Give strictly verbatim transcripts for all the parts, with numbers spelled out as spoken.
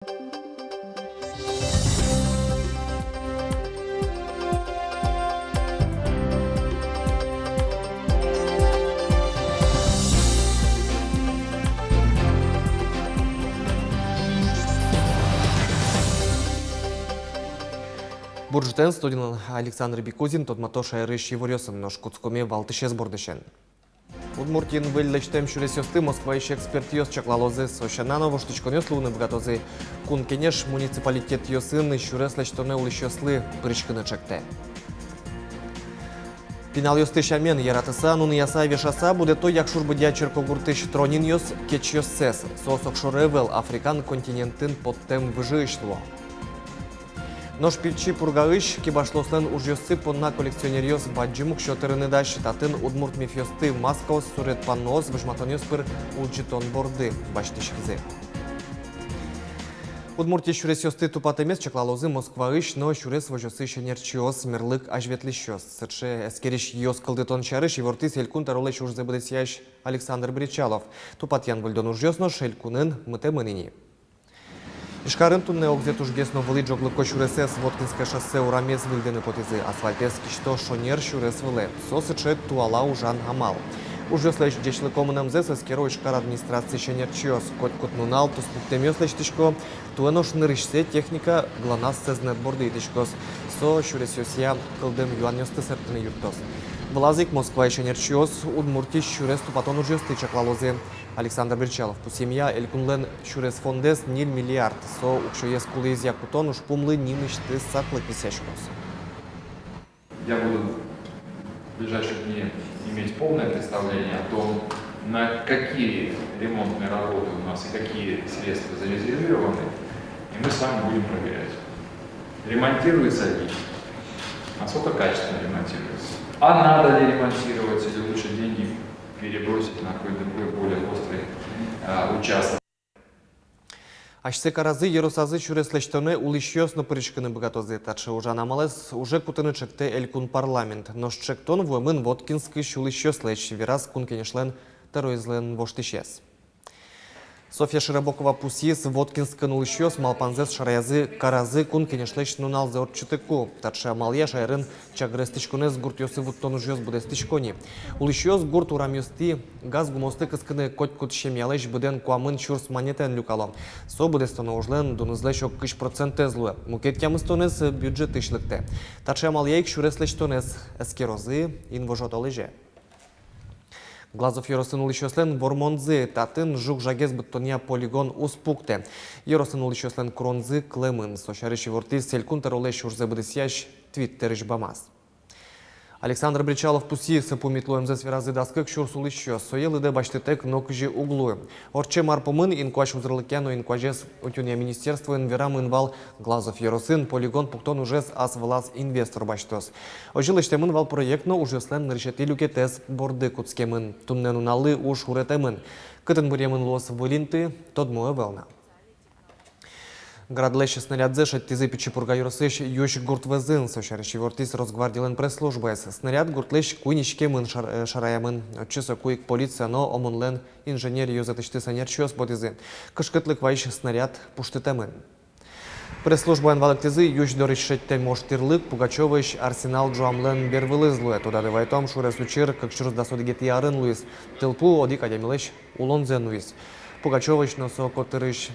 Бур ӝытэн! Студиын Александр Бикузин. Тодмато шаерысь иворъёсын. Нош кутскомы валтӥсез бордысен. Удмуртиын выль лэсьтэм сюресъёсты Москваысь экспертъёс чаклалозы. Со сяна но воштӥськонъёс луыны быгатозы. Кун Кенеш муниципалитетъёсын сюрес лэсьтонэ улӥсьёслы пыриськыны чектэ. Пиналъёсты сямен, яратыса, нуныяса, вешаса будэто Якшур-Бӧдья черкогуртысь тронинъёс кечъёссэс. Соос огшоры ӧвӧл, Африкан континентын поттэм выжыысь луо. Нош Пичи Пургаысь кибашлыослэн ужъёссы понна коллекционеръёс бадӟым уксё тырыны дась. Татын удмурт мифъёсты, маскаос, сурет панноос возьматонъёс пыр улӟытон борды басьтӥськизы. Удмуртиысь сюресъёсты тупатэмез чаклалозы Москваысь но сюрес возёсысь ӧнерчиос, мерлык азьветлӥсьёс. Сыӵе эскерисьёс кылдытон сярысь ивортӥз Элькун тӧролэсь ужзэ быдэсъясь Александр Бречалов. Тупатъян-выльдон ужъёс нош элькунын мытэмын ини. Ижкарын туннэ огзэ тужгес но вылӥ ӝоглыко сюресэз, Воткинское шоссе урамез выльдыны потӥзы. Асфальтэз кисьто шонер сюрес вылэ. Со сыӵе туала ужан амал. Ужъёслэсь ӟечлыко мынэмзэс эскеро Ижкар администрациысь ӧнерчиос. Котькуд нунал туспуктэмъёс лэсьтӥсько, туэ нош нырысьсэ техника ГЛОНАСС сэзнэт борды итӥськоз. Со сюресъёсъя кылдэм юанъёсты сэрттыны юрттоз. Вылаз ик Москваысь ӧнерчиос Удмуртиысь сюрес тупатон ужъёсты чаклалозы. Александр Бречалов пусъемъя, элькунлэн сюрес фондэз ньыль миллиард. Со уксёез кулэезъя кутон ужпумлы нимысьтыз саклык висъяськоз. Я буду в ближайшие дни иметь полное представление о том, на какие ремонтные работы у нас и какие средства зарезервированы, и мы с вами будем проверять, ремонтируется ли, насколько качественно ремонтируется, а надо ли ремонтировать или лучше деньги перебросить на какой-то другой, более острый, а, участок. Асьсэ каразы ёросазы сюрес лэсьтонэ улӥсьёс но пыриськыны быгатозы. Таӵе ужан амалэз уже кутыны чектэ элькун парламент. Нош чектон вуэмын Воткинскысь улӥсьёслэсь, вераз Кун Кенешлэн тӧроезлэн воштӥсез. Софья Широбокова пусйиз, Воткинскын улӥсьёс малпанзэс шараязы каразы Кун Кенешлэсь нуналзэ ортчытыку. Таӵе амалъя шаерын чагыр эстӥськонэз гуртъёсы вуттон ужъёс быдэстӥсько ни. Улӥсьёс гурт урамъёстӥ газ гумыосты кыскыны котькуд семьялэсь быдэн куамын сюрс манетэн люкало. Со быдэстоно ужлэн дунызлэсь ог кызь процентэз луэ. Мукет тямыстонэз бюджетысь лыктэ. Таӵе амалъя ик сюрес лэсьтонэз эскерозы инвожо толэзе. Глазов ёросын улӥсьёслэн вормонзы. Татын жуг-жагез быдтонъя полигон уз пуктэ. Ёросын улӥсьёслэн куронзы кылэмын. Со сярысь ивортӥз элькун тӧролэсь ужзэ быдэсъясь Твиттерысь бамаз. Александр Бречалов пусйиз, пумит луэмзэс веразы дас кык сюрс улӥсьёс. Сое лыдэ басьтытэк нокызьы уг луы. Ортчем ар пумын инкуазь узырлыкъя но инкуазез утёнъя министерствоын верамын вал, Глазов ёросын полигон пуктон ужез ас вылаз инвестор басьтоз. Озьы лэсьтэмын вал проект но ужъёслэн нырысетӥ люкетэз борды кутскемын. Туннэ нуналлы уж уретэмын. Кытын быръемын луоз выль инты, тодмо ӧвӧл на. Градлэсь снарядзэ шедьтӥзы Пичи Пурга ёросысь Юсь гурт вӧзын. Со сярысь ивортӥз Росгвардилэн пресс-службаез. Снаряд гуртлэсь куинь иськемын шар-, э, шараямын. Отчы соку ик полиция но ОМОНлэн инженер ёзэтысьтыз ӧнерчиос потӥзы. Кышкытлык вайись снаряд пуштытэмын. Пресс-службаын валэктӥзы, Юсь дорысь шедьтэм ож тӥрлык Пугачёвоысь Арсенал ӝуамлэн бервылыз луэ. Тодады вайытом, шуэрес учыр кык сюрс дас одӥгетӥ арын луиз. Тылпу одӥг адямилэсь улонзэ нуиз. Пугачёвоысь но со котырысь,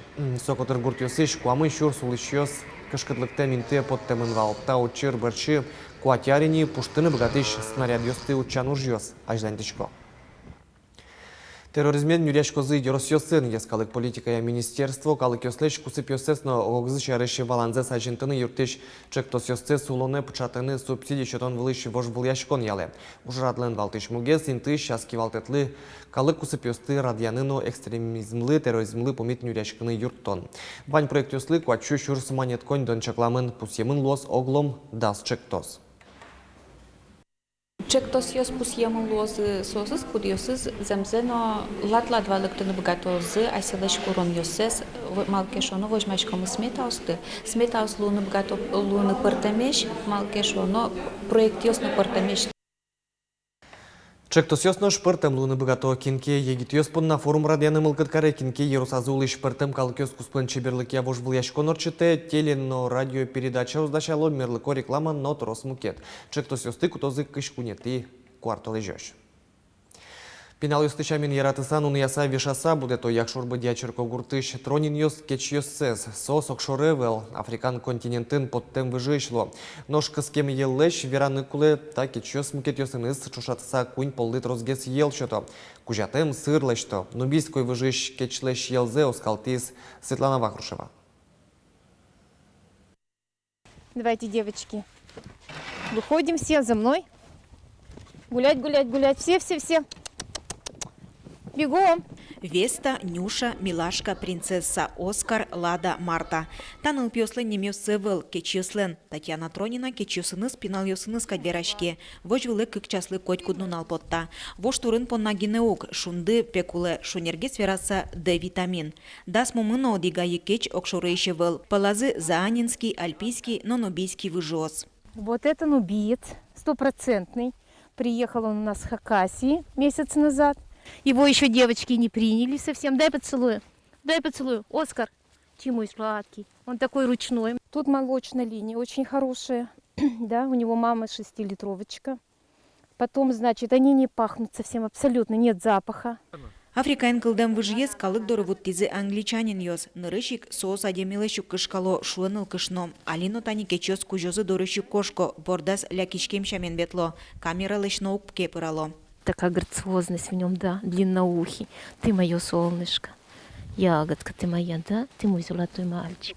со котыр гуртъёсысь куамын сюрс улӥсьёс кышкытлыктэм интые поттэмын вал. Та учыр бӧрсьы куать ар ини пуштыны быгатӥсь снарядъёсты утчан ужъёс азьланьтӥсько. Терроризмен нюръяськозы ёросъёсын. Йӧскалык политикая министерство калыкъёслэсь кусыпъёссэс но ог-огзы сярысь валанзэс азинтыны юрттӥсь чектосъёссэс улонэ пыӵатыны субсидия сётон вылысь вожвылъяськон ялэ. Ужрадлэн валтӥсь мугез — интыысь ас кивалтэтлы калык кусыпъёсты радъяны но экстремизмлы, терроризмлы пумит нюръяськыны юрттон. Вань проектъёслы куать сю сюрс манет коньдон чакламын. Пусъемын луоз оглом дас чектос. Чектосъёс пусъемын луозы соосыз, кудъёсыз зэмзэ но лад-лад валэктыны быгатозы асьсэлэсь куронъёссэс, в-, малы ке шуоно возьмаськомы сметаосты. Сметаос луыны быгато луыны пӧртэмесь, малы ке шуоно проектъёс но пӧртэмесь. Ӵектосъёс нош пӧртэм луыны быгато. Кин ке егитъёс понна форум радъяны мылкыд каре, кин ке ёросазы улӥсь пӧртэм калыкъёс куспын чеберлыкъя вожвылъяськон ортчытэ, теле но радио передачаос дасяло, мерлыко реклама но трос мукет. Ӵектосъёсты кутозы кызь куинетӥ куартолэзёзь. Пиналъёсты сямен яратыса, нуныяса, вешаса будэто Якшур-Бӧдья черкогуртысь Тронинъёс кечъёссэс. Соос огшоры ӧвӧл, Африкан континентын поттэм выжыысь луо. Нош кыскем йӧллэсь вераны кулэ, та кечъёс мукетъёсыныз ӵошатыса куинь поллы тросгес йӧл сёто. Кузятэм сыр лэсьто. Нубийской выжыысь кечлэсь йӧлзэ оскалтӥз Светлана Вахрушева. Давайте, девочки. Выходим все за мной. Гулять, гулять, гулять. Все, все, все. Бегом. Веста, Нюша, Милашка, Принцесса, Оскар, Лада, Марта. Та нылпиослэн нимъёссы ӧвӧл, кечъёслэн. Татьяна Тронина кечъёсыныз пиналъёсыныз кадь вераське. Возь вылэ кык часлы котькуд нунал потта. Вож турын понна гинэ уг, шунды пе кулэ, шонергес вераса, Д витамин. Дас мумы но одӥг айы кеч огшорыысь ӧвӧл. Пӧлазы Заанинский, Альпийский но Нубийский выжыос. Вот это нубиец, стопроцентный. Приехал он у нас с Хакасии месяц назад. Его ещё девочки не приняли совсем. Дай поцелую. Дай поцелую. Оскар. Ты мой сладкий. Он такой ручной. Тут молочная линия очень хорошая. Да, у него мама шестилитровочка. Потом, значит, они не пахнут совсем, абсолютно нет запаха. Африкаын кылдэм выжыез калык доры вуттӥзы англичанинъёс. Нырысь ик соос адямилэсь уг кышкало, шуэ нылкышно. Али но тани кечъёс кузёзы дорысь уг кошко, бордаз лякиськем сямен ветло, камералэсь но уг ке пырало. Такая грациозность в нём, да, длинноухий. Ты моё солнышко. Ягодка ты моя, да? Ты мой золотой мальчик.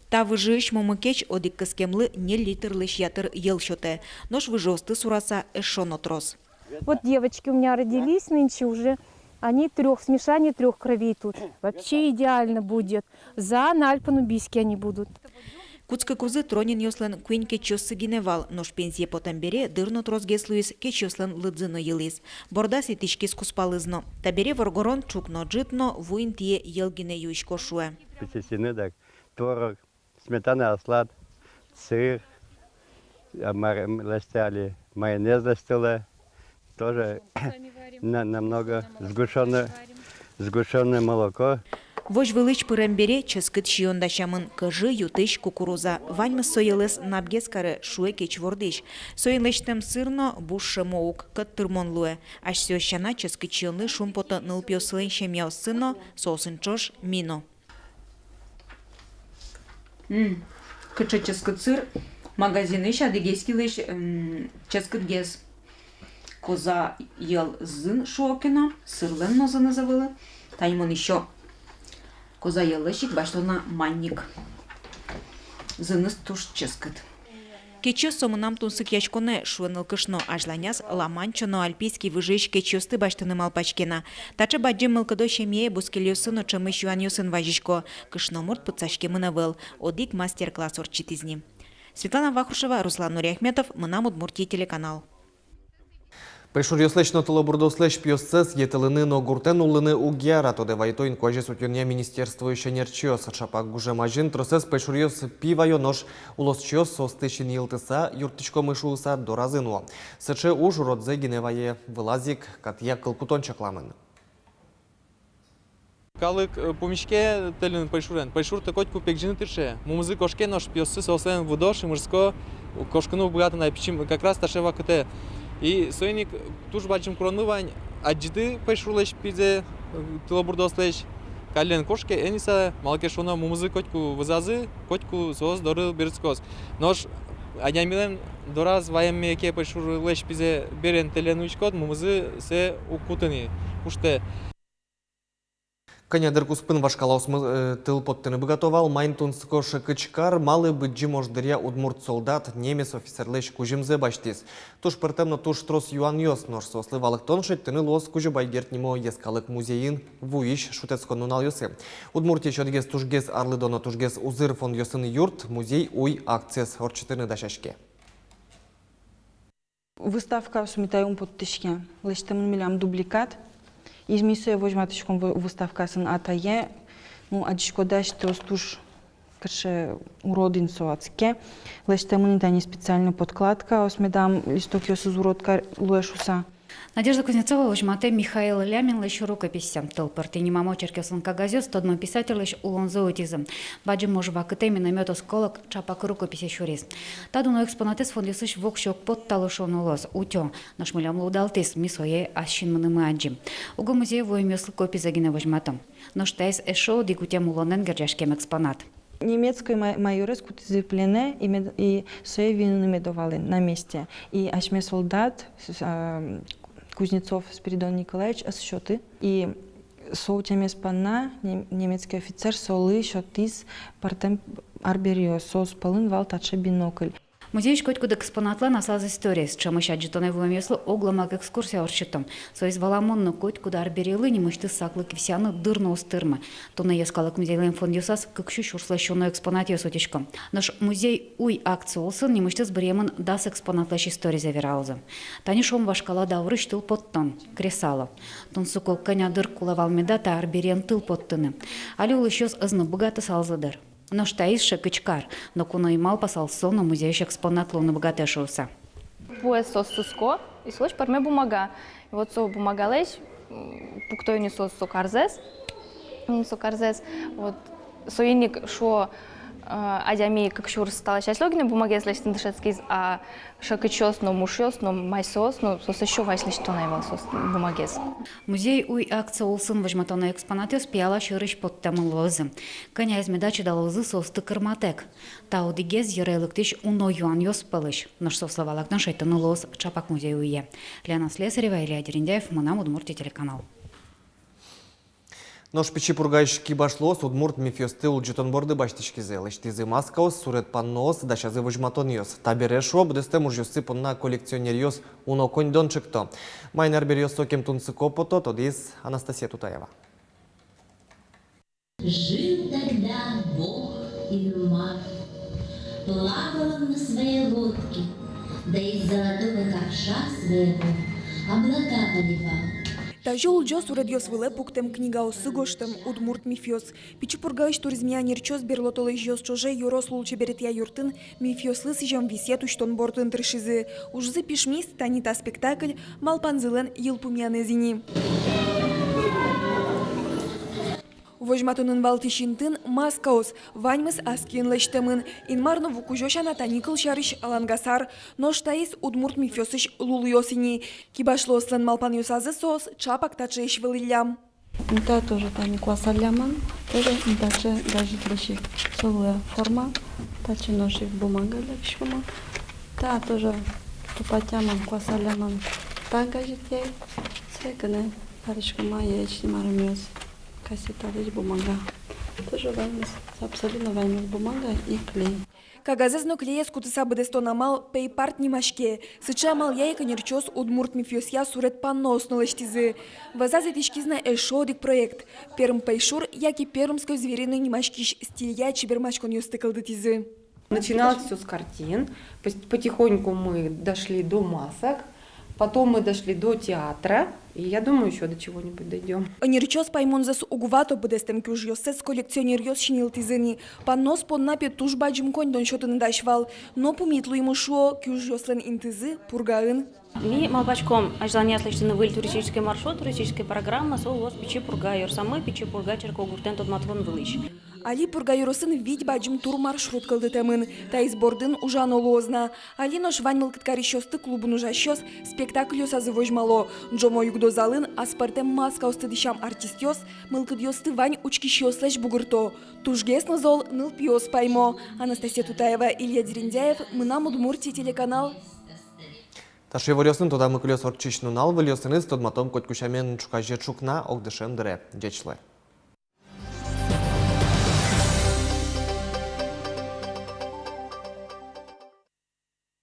Та выжыысь мумы кеч одӥг кыскемлы ньыль литрлэсь ятыр йӧл сётэ. Нош выжыосты сураса эшшо но трос. Вот девочки у меня родились нынче уже. Они трёх, смешание трёх кровей тут. Вообще идеально будет. За на альпо-нубийский они будут. Кутскыкузы Тронинъёслэн куинь кечъёссы гинэ вал, нош пенсие потэм бере дыр но тросгес луиз, кечъёслэн лыдзы но йылӥз. Бордаз итӥськиз кузпалыз но. Табере воргорон ӵукна ӝыт но ву интые йӧл гинэ юисько, шуэ. Пичи сиыны дак творог, сметана аслад, сыр, а, мар-, м, лэсьтэ али, майонез лэсьтылэ. Тоже на-, намного сгущённое, сгущённое молоко. Возь вылысь пырем бере ческыт сиён дасямын: кӧжы, ю-тысь, кукуруза. Ваньмыз со йӧлэз напгес каре, шуэ кеч вордӥсь. Соин лэсьтэм сыр но буш шӧмо ук, кӧт тырмон луэ. Асьсэос сяна, ческыт сиёнлы шумпото нылпиослэн семьяоссы но, соосын ӵош ми но. М, кыӵе ческыт сыр, магазинысь, Адыгейскийлэсь, м, ческытгес. Коза йӧл зын, шуо ке но, сырлэн но зыныз ӧвӧл. Тани мон ещё коза йӧллэсь ик басьто на манник. Зыныз туж ческыт. Кечъёс — со мынам тунсыкъяськонэ, шуэ нылкышно. Азьланяз Ла-Манча но Альпийский выжыысь кечъёсты басьтыны малпаське на. Таӵе бадӟым мылкыдо семьяе бускельёссы но ӵемысь юанъёсын вазисько. Кышномурт пытсаськемын ӧвӧл, одӥг мастер-класс ортчытӥз ни. Светлана Вахрушева, Руслан Нуриахметов, «Мынам Удмуртие» телеканал. Пӧйшуръёслэсь но тылобурдоослэсь пиоссэс йӧтылыны но гуртэн улыны уг яра, тодэ вайыто инкуазез утёнъя министерствоысь ӧнерчиос. Ӵапак гужем азьын тросэз пӧйшуръёс пи ваё, нош улосчиос соосты синйылтыса, юрттӥськомы шуыса, доразы нуо. Сыӵе уж уродзэ гинэ вае. Вылаз ик катъя кыл кутон чакламын. Калык, э, пумиське тэльын пӧйшурен. Пӧйшуртэ котьку пегӟыны тырше. Мумызы кошке, нош пиоссы соослэн выдо, шымырско, кошкыны уг быгато на, пичи, как раз таӵе вакытэ. И соин ик туж бадӟым куронмы вань: адӟиды пӧйшурлэсь пизэ, э, тылобурдоослэсь, каллен кошке, эн иса, малы ке шуоно мумызы котьку вӧзазы, котьку соос доры берытскоз. Нош адямилэн дораз ваемме ке пӧйшурлэсь пизэ берен тэлен нуиськод, мумызы сое уг куты ни, куштэ. Кӧня дыр куспын вашкалаосмы, э, тыл поттыны быгато вал, маин тунсыко шекыч кар, малы Быдӟым Ож дыръя удмурт солдат немец офицерлэсь кузьымзэ басьтӥз? Туж пӧртэм но туж трос юанъёс, нош соослы валэктон шедьтыны луоз Кузебай Герд нимо йӧскалык музейын вуись шутэтскон нуналъёсы. Удмуртиысь одӥгез тужгес арлыдо но тужгес узыр фондъёсын юрт, музей «Уй» акциез ортчытыны дасяське. Выставкаосмы тае ум поттӥське. Лэсьтэмын милям дубликат. И ми сое возьматӥськом вы-, выставкаосын атае. Ну, адӟиськод-а, асьтэос, туж кыӵе урод ини со адске. Лэсьтэмын ини тани специальной подкладкаос, медам листокъёсыз урод кар-, луэ шуыса. Надежда Кузнецова возьматэ Михаил Ляминлэсь рукописез. «Тыл пыртӥ» нимам очеркъёслэн кагазъёсыз тодмо писательлэсь улонзэ утӥзы. Бадӟым уж вакытэ миномёт осколок чапак рукописэ сюриз. Та дуно экспонатэз фондъёсысь воксё уг поттало шуыны луоз, утё. Нош милемлы удалтӥз, ми сое ас синмынымы адӟим. Уго музее вуэмъёслы копизэ гинэ возьматом. Нош таиз эшшо одӥг утем улонэн герӟаськем экспонат. Немецкой ма-, майорез кутӥзы пленэ, и мед-, и сое виыны медо вал на месте. И асьме солдат, с-, а, Кузнецов Спиридон Николаевич ӧз сёты. И со утемез понна нем-, немецкий офицер солы сётӥз пӧртэм арбериос, соос пӧлын вал таӵе бинокль. Музейысь котькуд экспонатлэн аслаз историез. Ӵемысь адӟытонэ вуэмъёслы огъя экскурсия ортчытом. Соиз валамон но, котькуд арберилы нимысьтыз саклык висъяны дыр но уз тырмы. Туннэ йӧскалык музейлэн фондъёсаз кык сю сюрслэсь уно экспонатъёс утисько. Нош «Музей уй» акция улсын нимысьтыз быръемын дас экспонатлэсь историзэ вералозы. Тани шуом, вашкала даурысь тыл поттон, кресало. Тунсыко, кӧня дыр кулэ вал меда та арбериен тыл поттыны. Али улӥсьёс ӧз но быгатысалзы дыр. Нош таиз секыт кар, ноку но ӧй малпасал, со но музейысь экспонат луыны быгатэ шуыса. Пуэз соос сыско, и солэсь пӧрме бумага. И вот со бумагалэсь, м, пукто ини соос со карзэс, м, со карзэс. Вот соин ик шуо, э, адями кык сюрс талэсь азьло гинэ бумагаез лэсьтыны дышетскиз, а секытъёс но, мушъёс но, масьсэос но, соос ещё вазь лэсьтоно ӧй вал соос бумагаез. «Музей уй» акция улсын возьматоно экспонатъёс пияла сьӧрысь поттэмын луозы. Кӧняез меда чидалозы соосты кырматэк. Та одӥгез йыре лыктӥсь уно юанъёс пӧлысь. Нош соослы валэктон шедьтыны луоз ӵапак «Музей уйе». Лена Слесарева, Илья Дерендяев, «Мынам Удмуртие» телеканал. Нош Пичи Пургаысь кибашлыос удмурт мифъёсты улӟытон борды басьтӥськизы. Лэсьтӥзы маскаос, суред-панноос, дасязы возьматонъёс. Табере, шуо, быдэстэм ужъёссы понна коллекционеръёс уно коньдон ӵекто. Маин арбериос сокем тунсыко пото, тодӥз Анастасия Тутаева. Жил тогда бог Инмар, плавал он на своей лодке, да из золотого ковша своего облака поливал. Тазьы улӟо суредъёс вылэ пуктэм книгаосы гожтэм удмурт мифъёс. Пичи Пургаысь туризмъя ӧнерчиос берло толэзьёс ӵоже ёрос лулчеберетъя юртын мифъёслы сӥзем висъет усьтон бордын тыршизы. Ужзы пишмиз, тани та спектакль малпанзылэн йылпумъянэз ини. Возьматонын валтӥсь интыын маскаос, ваньмыз ас киын лэсьтэмын. Инмар но ву кузё сяна, тани, кылсярысь, алангасар. Нош таиз удмурт мифъёсысь лулъёс ини. Кибашлыослэн малпанъёсазы соос ӵапак таӵеесь вылӥллям. Та тоже тани куасаллямын, тоже таӵе газетлэсь ик, солы форма, таӵе нош ик бумага лэсьтӥськомы. Та тоже тупатъямын, куасаллямын та газетъя, сое гинэ кариськомы яичный марымъёс. Кассеталэсь бумага. Тоже ваньмыз, абсолютно ваньмыз бумага и клей. Кагазэз но клеез кутыса быдэстон амал пейпарт нимаське. Сыӵе амалъя ик ӧнерчиос удмурт мифъёсъя суред-панноос но лэсьтӥзы. Вӧзаз итӥськиз на эшшо одӥг проект. Перм пейшур яке пермской зверино нимаськись стилья чебермаськонъёсты кылдытӥзы. Начиналось всё с картин. Пос-, потихоньку мы дошли до масок. Потом мы дошли до театра. И я думаю, ещё до чего-нибудь дойдём. Ӧнерчиос паймонзэс уг вато, быдэстэм киужъёссэс коллекционеръёс синйылтӥзы ни. Панноос понна, пе, туж бадӟым коньдон сётыны дась вал. Но пумит луимы, шуо, киужъёслэн интызы Пургаын. Ми малпаськом азьланяз лэсьтыны выль туристической маршрут, туристической программа, со луоз Пичи Пурга ёросамы, Пичи Пурга черкогуртэн тодматон вылысь. Али Пурга ёросын вить бадӟым турмаршрут кылдытэмын. Таиз бордын ужано луоз на. Али нош вань мылкыд карисьёсты клубын ужасьёс спектакльёсазы возьмало. Ӝомо югдо залын аспӧртэм маскаосты дӥсям артистъёс мылкыдъёсты вань учкисьёслэсь бугырто. Тужгес но зол нылпиос паймо. Анастасия Тутаева, Илья Дерендяев, «Мынам Удмуртие» телеканал. Таӵе иворъёсын тодамы кылёз ортчись нунал. Выльёсыныз тодматом котьку сямен ӵуказе ӵукна огдышем дыре. Ӟеч луэ.